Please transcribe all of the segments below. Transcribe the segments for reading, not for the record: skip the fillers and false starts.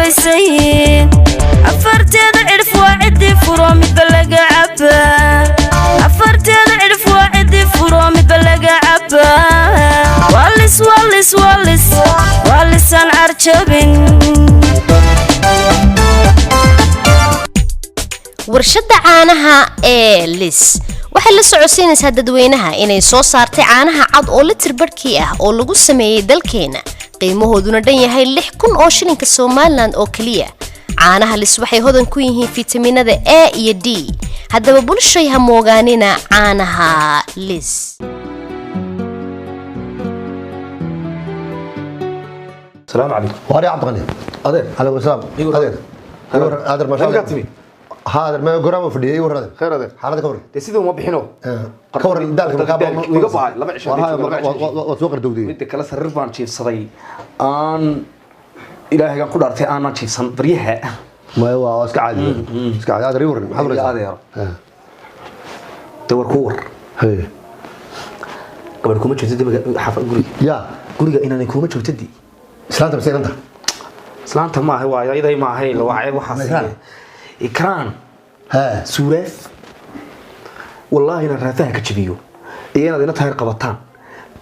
cabaysay. Afarteeda cidhif waa ciddii furo midba laga cabaa. Afarteeda cidhif waa ciddii furo midba laga cabaa. Walis, walis, walis, walisaan carjabin. Warshadda caanaha ee Lis waxay la socodsiinaysaa dadweynaha inay soo saartay caanaha cad oo litir barhkii ah oo lagu sameeyey dalkeena, qiimahooduna dhan yahay 6000 oo shilinka Somalilan oo keliya. Caanaha Lis waxay hodan ku yihiin fitamiinada A iyo D. Haddaba bulshay, ha moogaanina caanaha Lis. السلام عليكم. واري عبد الغني. Adeer. عليكم السلام. Igu adeer. Adeer, ما شاء الله. Halkaa timi. هذا ما قرام fadhiyay igu adeer. Khayr adeer. Xaaladda ka waran? Dee sidii uma bixino. Ka waran daalka markaa? Daalka iga baxay, 2 cisho hadii joogo, 2 cisho. Waad soo qardowday. Midda kale, sariir baan jiifsaday aan ilaahagan ku dhaartay aanan jiifsan baryaha. Ma waa iska caadi, iska caadi adeer. Igu waran, maxaad Iyo waraysaa? Adeer, dee war ku war. Hey. Gabadh kuma joogto dee xaafad guriga. Ya. Guriga inaanay kuma joogto dee. Islaanta mise inanta? Islaanta maaha, waa ayaday maahay, waa ceeb waxaas. Ikraan. Ikraan. Hee. Suuraaf, wallaahi inaan raafaha ka jabiyo iyo inaad ina taayir qabataan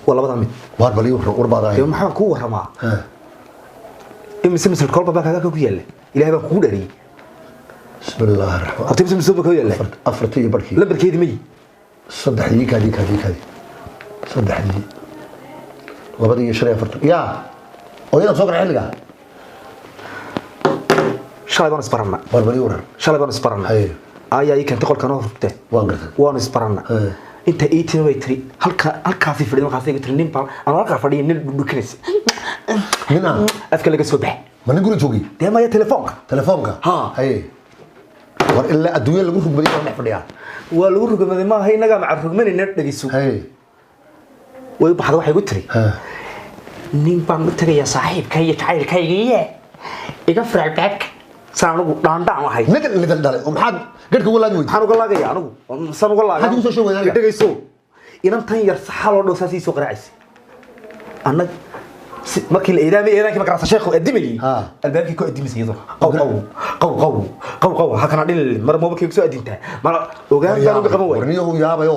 waa labada mid. Waar bal ii waran, war baad ahay. Dee maxaan kuu waramaa? Imise misal kolba baa kaaga ku yaalla, ilaahay baan kugu dhariyey. بسم الله الرحمن. Horta imise misal baa kaga yaalla? Afartii iyo barkii. Lambarkeedi mayi? Saddexdii, kaadi kaadi kaadi, saddexdii, 2:45 ya oo soo gara xilliga. Shalay baan isbaranna. War bal ii waran. Shalay baan isbaranna. Haye. Ayaa ii keentay qolkan oo rugte. Waan gartay. Waanu isbaranna. Haye. Inta ii timi bay tiri halka halkaasii fadhiday, markaasay igu tiri nin baan anoo halkaa fadhiya nin dhudhukinaysa. Nin ah? Afka laga soo bax. Ma nin guri joogay? Dee maya, telefoonka. Telefoonka? Ha. Haye, war ilaa adduunya lagu rugmaday baan dhex fadhiyaa. Waa lagu rugmaday maaha, innagaa maca rugmanayna, dhegeyso. Haye. Way u baxda, waxay igu tiri Ha. nin baan u tagayaa saaxiibkay iyo jacaylkaygiiye, iga fur albaabka, saan anigu dhaandhaan ahay. Nidal nidal dhalay oo maxaad garhka uga laagi weyday? Maxaan uga laagaya anigu? Saan uga laaga? Maxaad igu soo sheegaysaa aniga? Dhegeyso, inantan yar saxaa loo dhow saas ii soo qaraacaysa annag markii la eedaamay, eedaankii ma garacsa sheekhu adimayey. Ha. Albaabkii ku adimaysa iyadoo qaw qaw qaw qaw qaw qaw halkana dhil mar moobilkii ku soo adintaa mar ogaan baan uga qaban waay. Warniyahu yaabayo,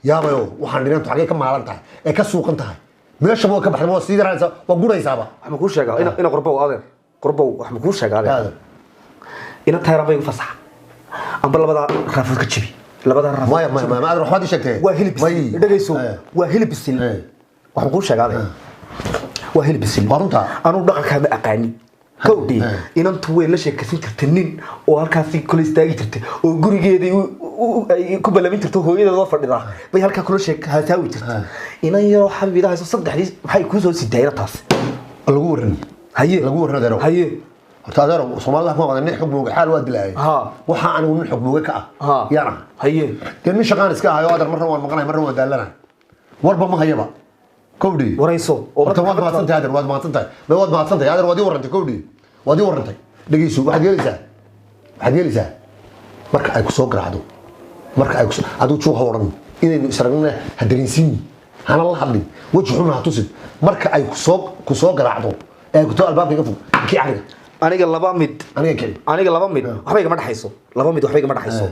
yaabayo, waxaan dhinantu xaggee ka maalan tahay ee ka suuqan tahay? Meeshaba waa ka baxday, waa sii daranaysaa, waa guraysaaba. Wax ma kuu sheegaa ina qurbow adeer, qurbow, wax ma kuu sheegaa adeer? Adeer. Inan tayran bay igu fasaxa amba labadaa raafood ka jabi, labadaa raafood. Maya maya maya, adeer, waxbaad ii sheegtay. Waa hilib bisil, dhegeyso. Haye. Waa hilib bisil. Haye. Wax ma kuu sheegaa adeer? Waa hilib bisil. Waa runtaa. Anuu dhaqankaa ma aqaanin kowdhi. Haye. Inantu way la sheekaysan jirtay nin oo halkaasi kula istaagi jirtay oo gurigeedii ay ku ballamin jirtay, hooyadeedoo fadhida bay halkaa kula sheek hasaawi jirtay. Inan yaroo xabiida hayso saddexdii maxay kuu soo sidaa inantaas? Lagu waran. Haye. Lagu waran adeero. Haye. Horta adeero, Soomaalida waxaa ku maqan nin xog mooga xaal waa dilaayay. Ha. Waxaa anigu nin xog mooga ka ah Ha. yaan ah. Haye. Dee nin shaqaan iska ahayo adeer, marna waan maqanahay, marna waan daalanahay, warba ma hayaba kowdhi. Warayso oo horta waad mahadsantahay adeer, waad mahadsantahay, ma waad mahadsantahay adeer, waad ii warrantay kowdhi, waad ii warrantay. Dhegeyso, waxaad yeelaysaa, waxaad yeelaysaa marka ay ku soo garaacdo, marka ay kusoo adigu juuq ha odhan, inaynu isragnana ha dareensiin, hana la hadlin, weji xunna ha tusin. Marka ay kusoo garaacdo ee ku too albaabka iga fog kii aniga. Aniga laba mid. Aniga kici. Aniga laba mid waxba igama dhaxayso, laba mid waxba igama dhaxayso,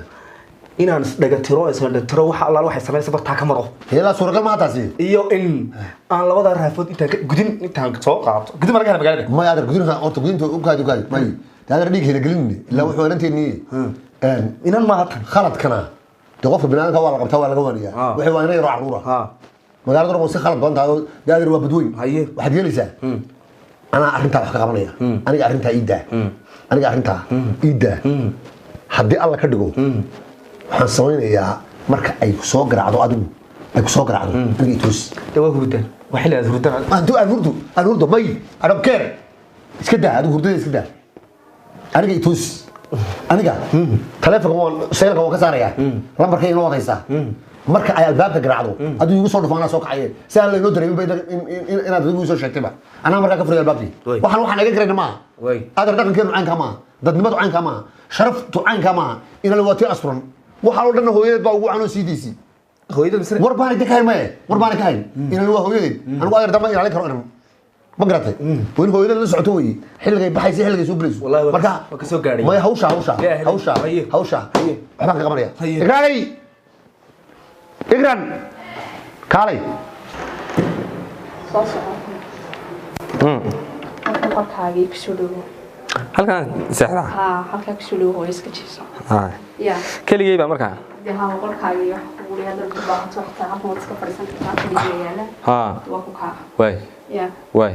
inaan isdhagatiro, isdhagatiro, waxa allaal waxay samaynaysa bartaa ka maro. Ilaa suuragal maha taasi. Iyo in aan labadaa raafood intaan ka gudin, intaan soo qaato gudin baan laga hela magaalada. May adeer, gudinta horta, gudinta ukaadi ukaadi, may dee adeer dhiig hela gelin ilaa wuxuu inanteennii Inan maaha tan. Khaladkana dee qofka biniaadamka waa la qabtaa, waa laga waaniyaa. Wixii waa ina yaroo carruura. Magaalada waa si khalad badan tahay oo dee adeer waa badweyn. Haye. Waxaad yeelaysaa, anaa arrintaa wax ka qabanaya, aniga arrintaa ii daa, aniga arrintaa ii daa. Haddii Alla ka dhigo, waxaan samaynayaa marka ay soo garaacdo adigu, ay ku soo garaacdo aniga i toos. Dee waa hurdaan, waa xilli aad hurdaan. Antu aan hurdo, aan hurdo, may, I don't care, iska daa adigu hurdada, iska daa, aniga i toos. Aniga taleefonka waan saylka waan ka saarayaa, lambarkayga waad haysaa. Marka ay albaabka garaacdo adigu igu soo dhufo, anaa soo kacaye, si aan laynoo dareemin ba inaad adigu ii soo sheegtayba, anaa markaa ka furay albaabkii. Way. Waxaan iga garayna maaha. Way. Adeer, dhaqankeenu caynkaa maaha, dadnimadu caynkaa maaha, sharaftu caynkaa maaha. Inala waa tii asturan, waxaa oo dhanna hooyadeed baa ugu canoo sii daysay. Hooyada misre. War baana ka hayn, maye, war baana ka hayn. Inan waa hooyadeed, anigu adeer dama ilaalin karo inan. Ma garatay? Waa in hooyada la socoto weeye, xilligay baxaysa, xilligay soo gelayso. Wallahi waa marka waa ka soo gaadhay. Maya, hawsha hawsha Ilaahay, hawsha haye. Hawsha Haye. waxbaan ka qabanaya. Haye. Ikraanay, Ikran, kaalay. Soo soco. Halkan qolkaagii kusoo dhawo. Halkan seexdaa? Haa, halkaa kusoo dhawo, hooyo iska jiifso. Ya. Keligay baa markaa? Dee haa, qolkaagii wax kugu haddaad u baahato xitaa halkan waad iska fadhiisan kartaa, fadhiga yaala. Haa. Waa ku kaa. Waay. Ya. Waay,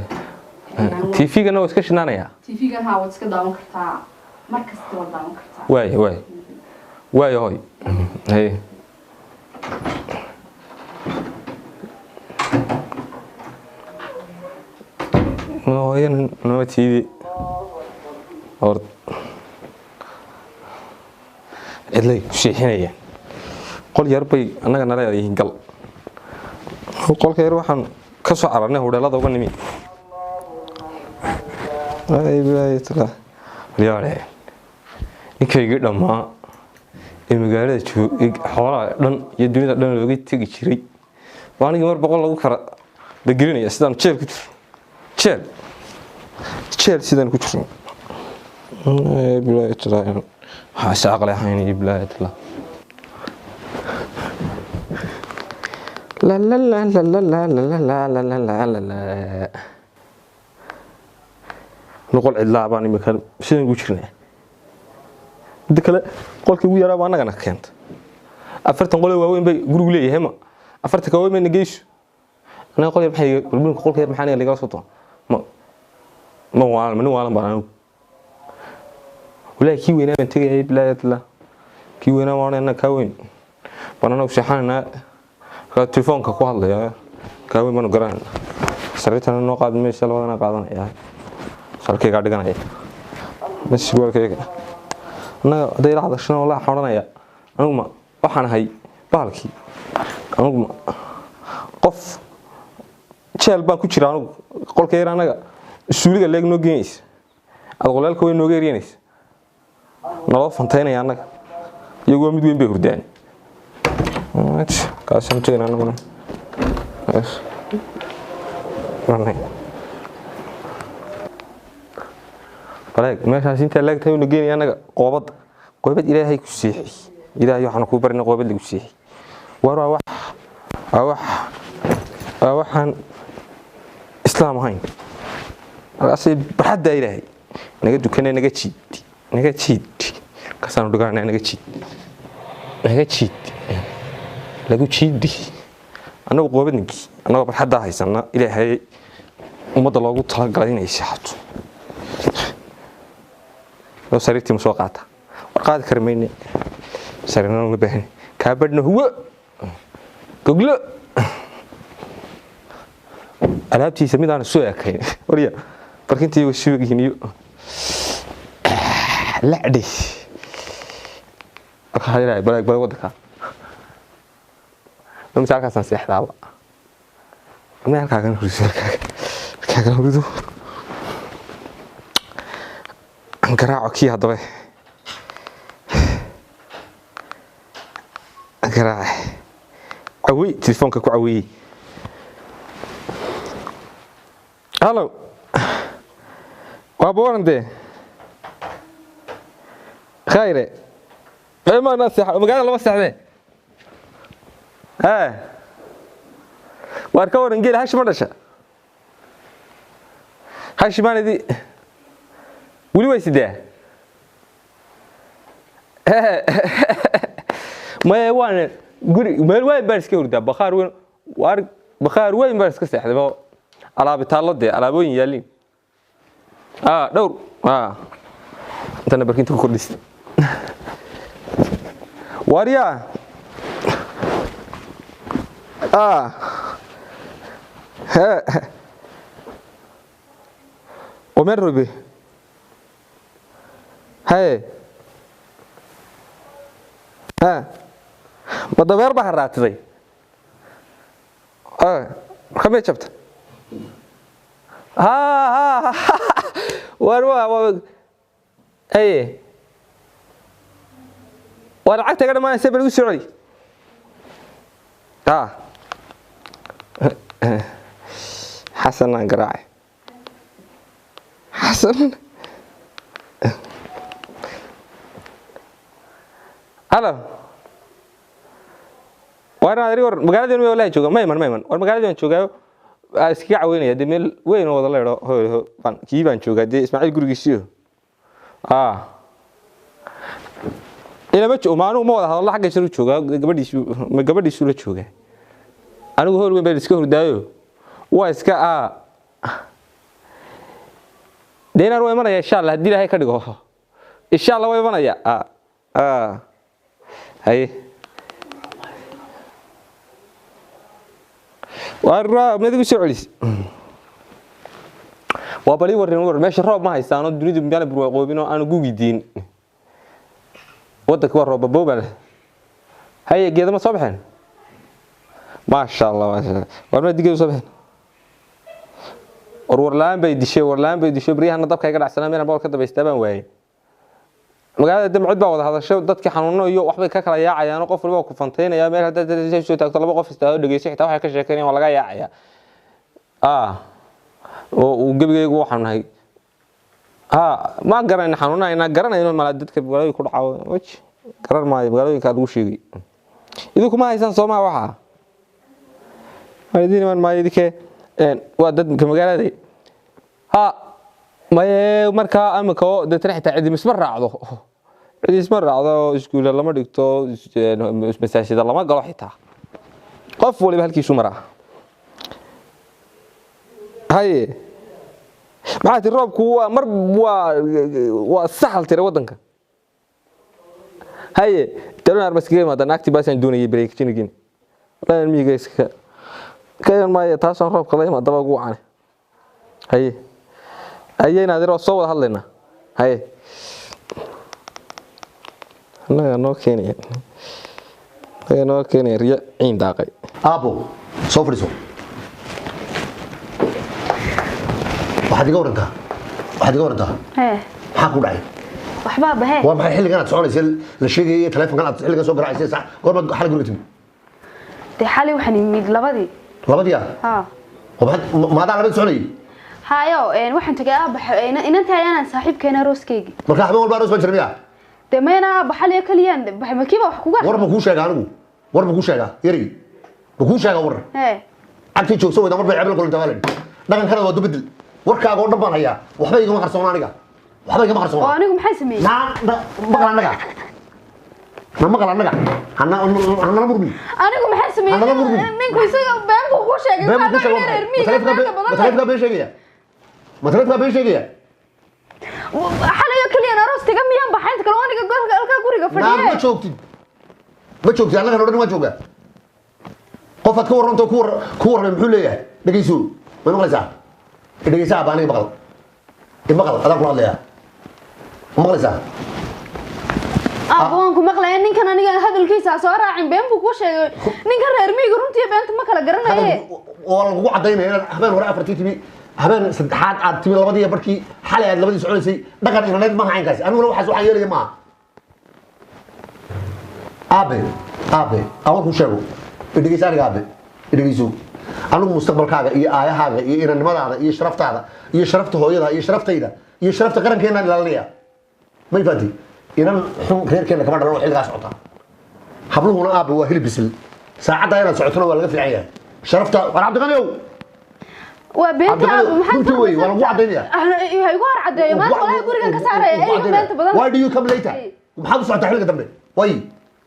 TV-gana waa iska shinaanayaa. TV-gan haa, waad iska daawan kartaa, mar kasta waad daawan kartaa. Waay waay waay, hoy haye. Hooyan nama tiidi hor cidlay ku seexinayaan, qol yar bay annaga nala yihiin. Gal qolka yar, waxaan ka soo cararnay hudheelada uga nimi. Yaare, ninkaygii dhammaa ee magaalada joogay, xoolaha dhan iyo dunida dhan looga tegi jiray, waa anigii mar 100 lagu kala dagelinaya sidaan jeel ku jiro, jeel jeel sidaan ku jirno. Bilaahi talaa, waxaa is aqli ahayn iyo bilaahi talaa. La la la la la la la la la la la la la. Noqol cidlaa baan imika sidaan ugu jirnaa. Midda kale, qolkii ugu yaraa baa annagana keenta. 40 qol oo waaweyn bay gurigu leeyahay, ma 40-ka waaweyn bayna geyso anaga qol yar? Maxay balbulka qolka yar maxaa aniga lagala soo doon? Ma waalan, ma nin waalan baan anigu? Walaahi kii weynaa baan tegayay, bilaahi talaa, kii weynaa waan annaga, kaa weyn baan anagu seexanaynaa. Markaa telefoonka ku hadlaya, kaa weyn baanu garanayna. Sariirtana noo qaadi maysa, labadana qaadanaya, salkaygaa dhiganaya maswaalkayga. Annaga hadday ila hadashana, wallahi waxaan odhanaya, anigu ma waxaan ahay bahalkii? Anigu ma qof jeel baan ku jira? Anigu qolka yar annaga suuliga leeg noo geynaysa, aad qolaalka weyn nooga eryanaysa, naloo fantaynaya annaga. Iyagu waa mid weyn bay hurdaan. Kaasaan tegayna anaguna. Yes. Ranay. Baleeg meeshaas intaa laagtahay una geenaya annaga qoobadda, qoobad Ilaahay ku seexi. Ilaahay waxaan kuu barina qoobad lagu seexi. War waa wax, waa wax, waa waxaan islaam ahayn. Markaasay barxadda Ilaahay naga dukanay, naga jiid, naga jiid, markaasaanu dhiganaa, naga jiid, naga jiid, lagu jiidi annagu qoobadninkii, annagoo barxaddaa haysana Ilaahay ummadda loogu talagalay inay seexato. Loo sariirtii ma soo qaata? War qaadi kari mayne, sariirna uma baahan, kaabadhna huwo goglo alaabtiisa midaan soo ekayn. Warya, barkintii way suugiin iyo lacdhi waxaa ilaahay balaag balaag waddanka mise halkaasaan seexdaaba. Ma halkaagan hurido, halkaagan hurido, aan garaaco kii haddaba, aan garaace cawey, telefoonka ku caweeyey. Hallo, waa boorande khayre maana seexa magaalada lama seexdee. Ee waar, ka waran geel hashi ma dhasha? Hashi maan idi weli way sidaa? Maya, waan guri meel weyn baan iska hurdaa, bakhaar weyn. Waar bakhaar weyn baan iska seexday oo alaabi taallo dee, alaabooyin yaaliin dhowr intana barkinta ku kordhista. Waaryaa, he Omer robe haye ha, ma dabeer baa haraatiday? Marka may jabta? Ha ha, war waa haye, waa lacagta iga dhamaanaysa, bal igu soo celi. Ha, Xasan aan garaacay. Xasan. Halo. Waar aan war magaalada weyn walahi jooga ma iman war magaalada waan joogaa iskaga caweynaya de meel weyn oo wada leedo hooyo baan kii baan joogaa de Ismaaciil gurigiisiyo ila ma joogo maanu ma wada hadal xagga shir joogaa gabadhiisu ma gabadhiisu la joogaa anigu hool weyn baan iska hordaayo waa iska deenar way imanaya insha Allah hadii Ilaahay ka dhigo insha Allah way imanaya hay war madigu soo celis waa bali warin war meesha roob ma haystaano dunidu miyaan burwaaqoobin oo aan gugi diin wadanka waa roob boobal hay geedo ma soo baxeen ma sha Allah ma sha Allah war ma digeedo soo baxeen war laan bay dishay war laan bay dishay bariyahana dabka iga dhacsanaa meel bool ka dabaystaa baan waayay magaalada damcid baa wada hadashay dadka xanuuno iyo waxbay ka kala yaacayaan qof walba ku fanteynaya meel hadda soo taagto laba qof istaado dhageysay xitaa waxay ka sheekeynayaan waa laga yaacaya oo uu gabigaygu waxaan nahay ma garanayno xanuunayna garanayno mala dadka magaalooyinka ku dhacaw waj garan maayo magaalooyinka aad ugu sheegay idinku ma haysan Soomaa waxa idin iman maayo idinke waa dadka magaalada maye marka amka oo dadka xitaa cid isma raacdo cid isma raacdo iskuul lama dhigto masaajida lama galo xitaa qof waliba halkiisu maraa haye maxaa tii roobku waa mar waa saxal tira wadanka haye talon armaskiga ma naagti baasan doonayay break jinigin laan miiga iska kayan maayo taasoo roobka la imaadaba ugu wacan haye ayayna adeer soo wada hadlayna haye anaga noo keenaya anaga noo keenaya riyo ciin daaqay aabo soo fadhiiso waxaad iga warantaa maxaa ku dhacay waxba bahe waa maxay xilligan aad soconaysa la sheegayay telefonkan aad xilligan soo garaacaysa sax goorma xal guriga timi de xalay waxaan imid labadii ha maadaa labadii soconayay hayo waxaan tagay aabax inanta ayaan saaxiibkeena arooskeygi marka habeen walba aroos baan jirmiya de mayna aabax xalay kaliyaan baxay makiiba wax kuga war ma kuu sheega anigu war ma kuu sheega yari ma kuu sheega war ee agtii joogso wada mar bay cabal kulantaa waalid dhaqan kana waa dubadil warkaaga oo dhan baan hayaa waxba igama qarsoon aniga waxba igama qarsoon oo anigu maxay sameeyay na maqal anaga na maqal anaga hana murmi anigu maxay sameeyay ninku isaga been buu ku sheegay been buu ku sheegay taleefanka been sheegaya ma taleefanka been sheegaya xalay kaliya aroos taga miyaan baxayn kale aniga golka halka guriga fadhiye ma joogtid ma joogtid anaga odhan ma jooga qof aad ka waranto ku warramay muxuu leeyahay dhegeyso ma maqlaysaa dhegeysa baa aniga maqal maqal adaan kula hadlayaa ma maqlaysaa aabbo waan ku maqlayaa ninkan aniga hadalkiisa soo raacin been buu ku sheegay ninkan reer miyiga runtii beenta ma kala garanaye waa lagugu cadaynaya inaad habeen hore afartii timi habeen saddexaad aad timi labadii barkii xalay aad labadii soconaysay dhaqan inaneed maaha caynkaasi aniguna waxaas waxaan yeelaya maaha aabe aabe aan warkuu sheego dhegeysa aniga aabe dhegeyso anigu mustaqbalkaaga iyo aayahaaga iyo inannimadaada iyo sharaftaada iyo sharafta hooyada iyo sharaftayda iyo sharafta qarankeenaan ilaalinaya ma ifaanti inan xun reerkeena kama dhalan oo xilligaa socota habluhuna aabe waa hilib bisil saacaddaa inaad socotona waa laga fiican yahay sharafta war Cabdiqani ow waa beenta aabo maxaa runtii wey waa lagu cadaynaya ha igu hor cadeeyo maanta walaahi gurigan ka saaraya eyga beenta badan why do you come later maxaad u socotaa xilliga dambe way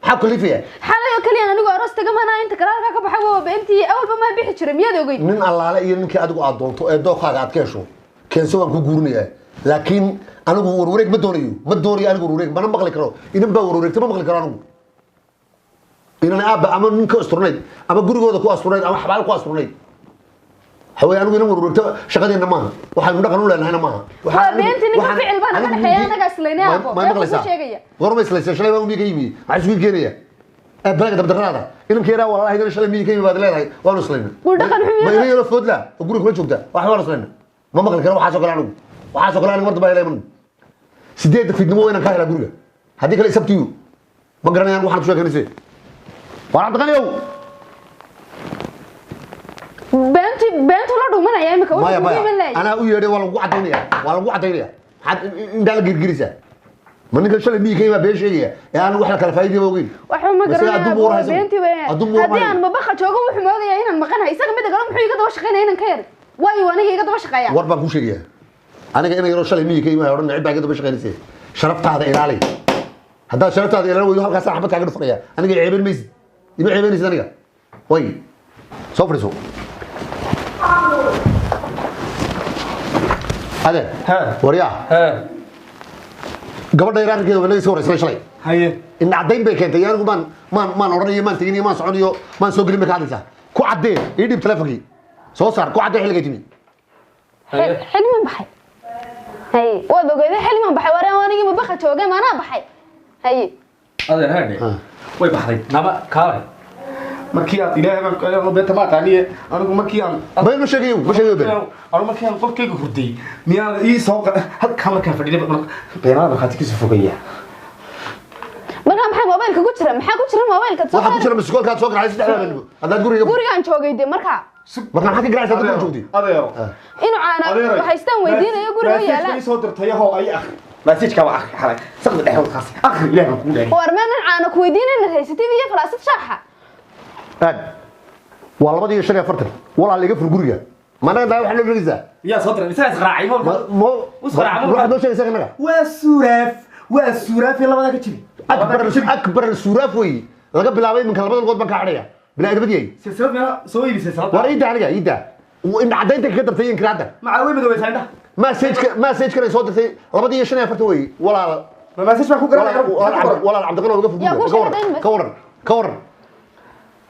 maxaa kalifaya xalay oo kaliya anigu aroos taga mana inta kale halkaa ka baxay waa beentii awalba ma bixi jiray miyaad ogeyd nin allaale iyo ninkii adigu aad doonto ee dookaaga aad ka hesho keenso waan ku guurinayaa laakiin anigu warwareeg ma doonayo ma doonayo anigu warwareeg mana maqli karo inan baa warwareegta ma maqli karo anigu inan aabba ama ninka asturnayd ama gurigooda ku asturnayd ama xabaal ku asturnayd hawee anigu inan warwareegto shaqadeenna maaha waxaanu dhaqan u leenahayna maaha waa beentii ninka ficil baa naga dhexeeya annagaa islaynay aabbo ma maqlaysaa goorma islaysay shalay baa miyiga yimi maxaa isugu keenaya balaga dabdarraada inanka yaraa walaalahaydana shalay miyiga yimi baad leedahay waanu islayna wuu dhaqan xun ma inan yaroo foodla oo guriga kula joogta wax waanu islayna ma maqli karo waxaasoo kale anigu waxaasoo kale anigu mar dambe helay man 8 fiidnimo waa inaan ka helaa guriga haddii kale isabtiyu ma garanayaan waxaan ku sheekanayse waar Cabdiqani ow beentii beentu la dhumanaya imika maya wuxuu maya iman laayay anaa u yeedhay waa lagu cadaynaya waa lagu cadaynaya maxaad indhaa la girgiraysaa ma ninkan shalay miyi ka imaa been sheegaya ee aan wax la kala faa'iidayba ogeyn waxba ma Mas'ala garanayo adduun buu warhaysa. beentii weeyaan Adduun buu haddii warhayo. aan mabaqa joogo wuxuu moodayaa inaan maqanahay isaga mida kale muxuu iga daba shaqeynaya inaan ka yar waayo aniga iga daba shaqeeya war baan kuu sheegaya aniga inay yaroo shalay miyi ka imaa odhan cid baa iga daba shaqeynaysa sharaftaada ilaali haddaad sharaftaada ilaalin weydo halkaas xabad kaaga dhufanaya aniga i ceeban maysid ima ceebanaysid aniga way soo fadhiiso adeer Ha. waryaa ha gabadha yar arrinkeeda waa naga iska waraysanay shalay haye in caddayn bay keentay anigu maan maan maan odhanayo maan tegin iyo maan socon iyo maan soo gelin bay ka hadlaysaa ku caddee ii dhiib telefonkii soo saar ku caddee xilligay timi xilman baxay haye waad ogeeday xilman baxay wareen anigii mabaqa joogay maanaa baxay haye adeer haadhe way baxday nama kaalay markii aad ilaahay baan beenta ma aqaaniye anigu markii aan been ma sheegayo ma sheegayo been anigu markii aan qofkayga hurday miyaan ii soo halkaa markaan fadhiyay beenada markhaati kasoo fogaya markaa maxaa mobaylka ku jira maxaa ku jira mobaylka soo waxaa ku saar jira miskoolkaad soo garacay saddexdaa habeenimo haddaad guriga gurigaan joogay de markaa marka maxaad ka garacaysaa haddaad guriga joogtay adeero inuu caana haystaan weydiinayo guriga u yaalaan soo dirtay ahoo ay akhri message-ka waa akhri xalay saqda dhexdood kaasi akhri ilaahay baan kugu dhaariyay war meenan caana ku weydiinayna haysatid iyo falaasad shaaxa aad waa 2:45 walaal iga fur guriga ma anaga daa waxaa noo sheegaysaa yaa soo diray isaga israacay ma ma Usraacay, ma- waxaad noo sheegaysaa innaga waa suuraaf waa suuraaf iyo labadaa ka jibi akbar akbar suuraaf wey laga bilaabay iminka labada lugood baan kaa xidhaya bilaa idabadiyay silsilad meela soo iibi silsilad war iidda aniga iidda in caddaynta kaga dartay inkiraadda macaa way madoweysaa indhaha message message-kana soo dirtay 2:45 wey walaal ma message baan ku garanaya walaal cabdiqani oo iga fur Yaa guriga ku ka waran sheegay ka waran ka waran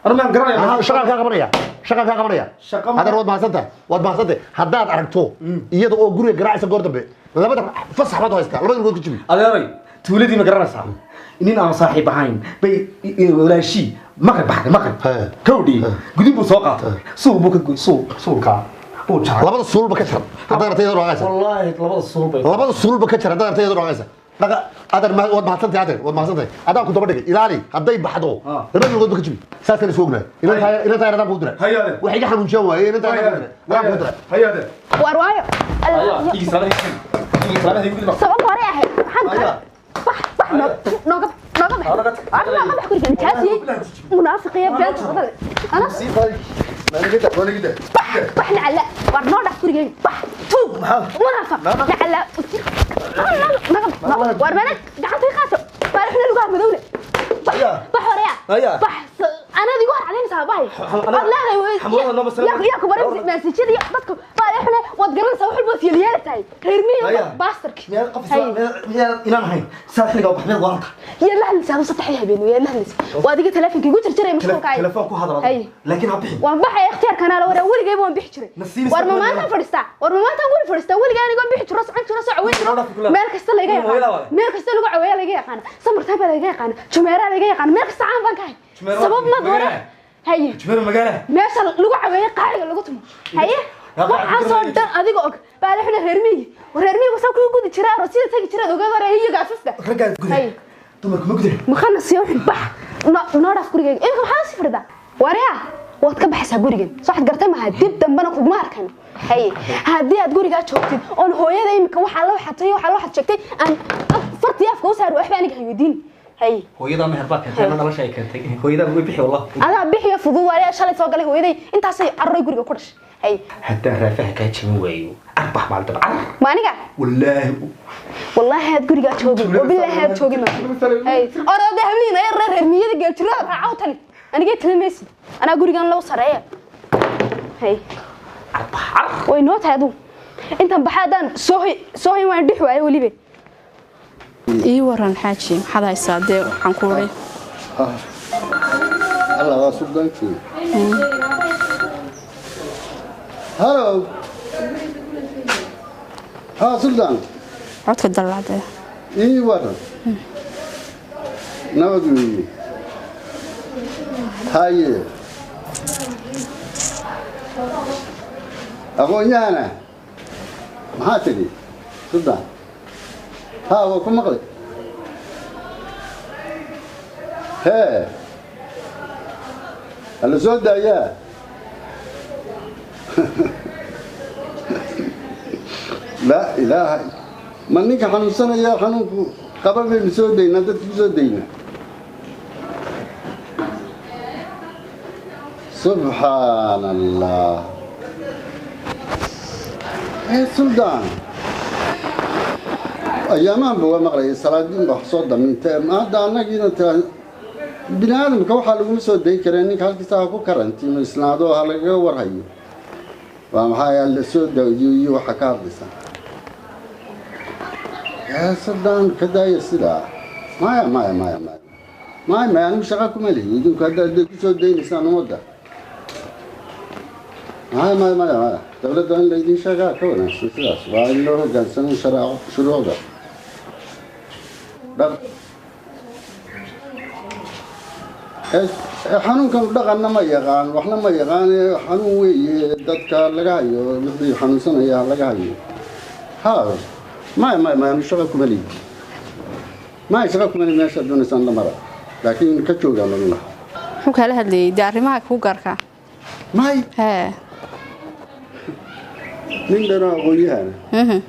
anu maan garanaya Aha, shaqaan kaa qabanaya shaqaan kaa qabanaya Shaqa ma- adeer waad mahadsantahay waad mahadsantahay haddaad aragto iyada oo guriga garaacaysa goor dambe labada fasax baad u haystaa labada lugood ku jibi adeeray tuuladii ma garanaysaa nin aan saaxiib ahayn bay walaashii maqrib baxday maqrib He. kowdhii gudin buu soo qaatay suul buu ka goy suul suulkaa buu jaray labada suulba ka jar haddaad aragto iyadoo dhaqaysa wallaahi labada suul bay labada suulba ka jar haddaad aragto iyadoo dhaqaysa dhaqa adeer waad mahadsantahay adeer waad mahadsantahay adaan ku daba dhigay ilaali hadday baxdo Ah. labada lugood ba ka jibi saasaan isku ognahay inan tahay adaan kugu diray Haye, adeer. wax iga xanuunjiyaan waaye inan tahay adaan kugu diray adaan kugu diray haye adeer war waayo sabab hore ahayd maxaan Aya. bax bax nooga nooga bax Nooga tag. war nooga bax guriga nijaasiyey munaafiqiya beenta badale ana bax bax nacala war noo dhax gurigeyga bax tuug munaafiq nacala naga bax war mana gacanta qaato baarixna lugaha madowle bax Aya. bax horeya Aya. bax anaad igu hor cadaynaysaa bahay Xamulada Waad leedahay xamulada noo masala- yaa ku baray maasajyada iyo dadka baarixna waad garanaysaa wax walba waad yeelyeeli tahay reer miyiga Aya. baastarki miyaad qof miyaad inaan ahayn saa xilligaa u baxmeed waaranta yaa la hadlaysaa aduu saddexdii habeen yaa la hadlaysaa waa adiga teleefonka igu jarjaraya mashquulka telefoon ku hadal Haye. adigu laakiin ha bixin waan baxaya ikhtiyaarkan ala waraa weligayba waan bixi jiray Nasiib war ma isma maantaan fadhiistaa war ma maantaan guri fadhiistaa weligay anigoon bixi jiro socon jiro soo caweyn jiro meel kasta layga yaqaano meel kasta lagu caweeya layga yaqaano samartaan baa layga yaqaana jumeeraa layga yaqaana meel kasta caan baan ka hay Jumeera waa sabab maad wara magaala. haye jumeer magaala meesha lagu caweeyo qaaciga lagu tumo haye Yaa qaaciga waxaasoo ku dhan adiga og baale xuna reer miyi reer miyigu saa kugu gudi jira aroosyada tagi jiraad ogeed hore iyaga afafta raggaa guda Haye. dumarku ma guda maqana siyo wuxuu bax noo dhaaf gurigayga imika maxaa sii fadhidaa waryaa waad ka baxaysaa gurigan soo waxaad gartay maaha dib dambena kuguma arkayno haye haddii aad gurigaa joogtid oon hooyada imika waxaa la waxatay waxaa la waxaad sheegtay aan fartii afka u saari waxba aniga hayweydiin haye hooyadaa meher baa keentay ana nolosha ay keentay hooyadaa way bixi wallah adaa bixiyo fudud waryaa shalay soo galay hooyaday intaasay carruray guriga ku dhashay haye haddaan raafaha kaa jebin waayo arbax maalin daba car ma aniga wallaahi wallaahi aad gurigaa joogin wabilaahi aad joogin haye orode habliin ay reer reer miyada geeljirada raaca u tali anigay tali maysid anaa gurigan loo sareeya haye arbax car way noo tahay adugu intaan baxa haddaan soo hoy soo hoyn waan dhix waaye weliba Ii waran xaaji, maxaad haysaa dee waxaan ku uri Allah waa suldankii. Hello. Ha suldaan. Codka dallacdee. Ii waran. Nabad weeye. Haye. Aqoon-yahana. Maxaa tidhi? Suldaan. Ha waa ku maqli. Hee. Hala soo daayaa. Laa ilaaha, ma ninka xanuunsanaya xanuunku qaba baynu soo daynaa, dadka ku soo daynaa. Subxaan Allah. Ee suldaan, ayaamahanba waa maqlayay salaadiin ba wax soo damintay. Hadda annagiina taa bini aadamka waxaa laguma soo dayn karaa. Ninka halkiisa ha ku karantiimo isnaado, ha lagaga warhayo. Waa maxaa la soo daayo iyo waxaa ka hadlaysaa? Yaa suldaan, ka daaya sidaa. Maya, maya, maya, maya, maya, maya, anigu shaqa kuma lihi. Idinku haddaad dee kusoo daynaysaan ummadda, maya, maya, maya, maya. Dowladda in laydin sheegaa ka wanaagsan sidaas. Waa in loo hoggaansamo shuruucda dhaq. Xanuunkan dhaqanna ma yaqaan, waxna ma yaqaan. Xanuun weeye, dadka laga hayo, wixii xanuunsanaya laga hayo. Ha, maya, maya, maya, anigu shaqa kuma lihi. Maya, shaqa kuma lihi. Meesha doonaysaan la mara, laakiin ka joogaan lagu lahaa. Muxuu kaala hadlayay dee arrimaha kuu gaarka? May. Hee. Nin dhanoo aqoon-yahana